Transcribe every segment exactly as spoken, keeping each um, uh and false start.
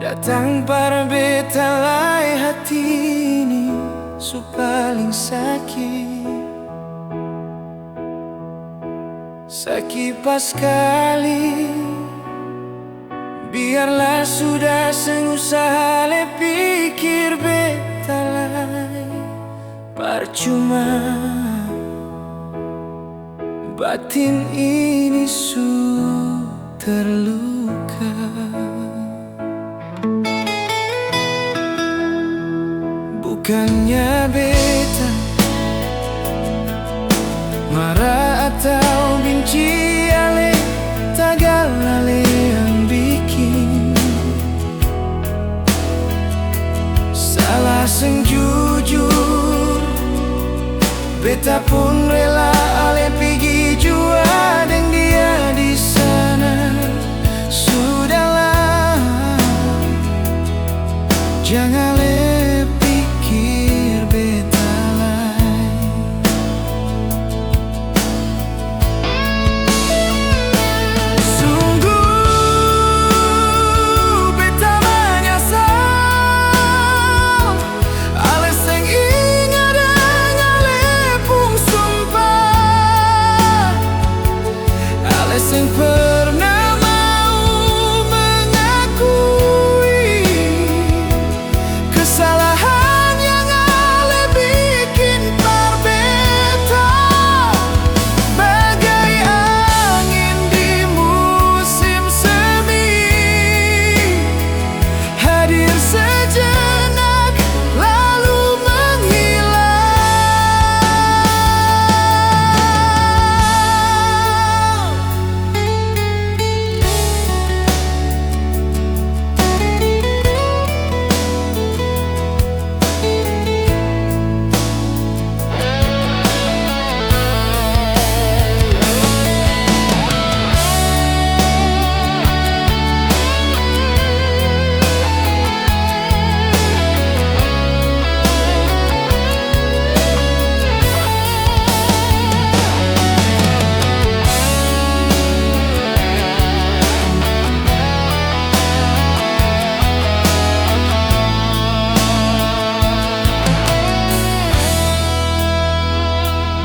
Datang par beta lai hati ini su paling saki. Saki paskali. Biarlah sudah, seng usah ale pikir beta lai. Parcuma, batin ini su terluka. Bukannya beta mara atau binci ale, tagal ale yang bikin. Salah seng jujur, beta pun rela ale pigi jua deng dia di sana. Sudahlah, jang ale pikir beta lai. Sungguh beta manyasal, ale seng inga deng ale pung sumpah. Ale seng pernah mau mengakui kesalahan yang ale bikin par beta. Bagai angin di musim semi, hadir sejenak lalu menghilang.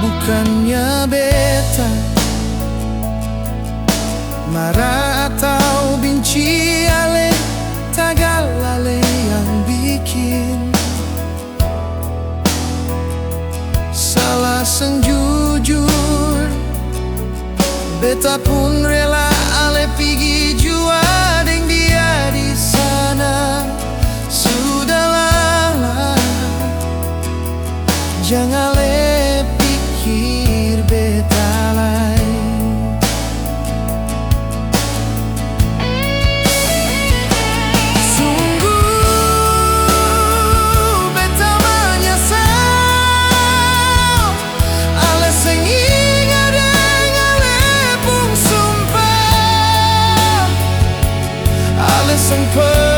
Bukannya beta mara atau binci ale, tagal ale yang bikin. Salah seng jujur, beta pun rela ale pigi jua deng dia di sana. Sudahlah, jang ale pikir beta lai. Sungguh beta manyasal, ale seng inga deng ale pung sumpah. Ale seng per-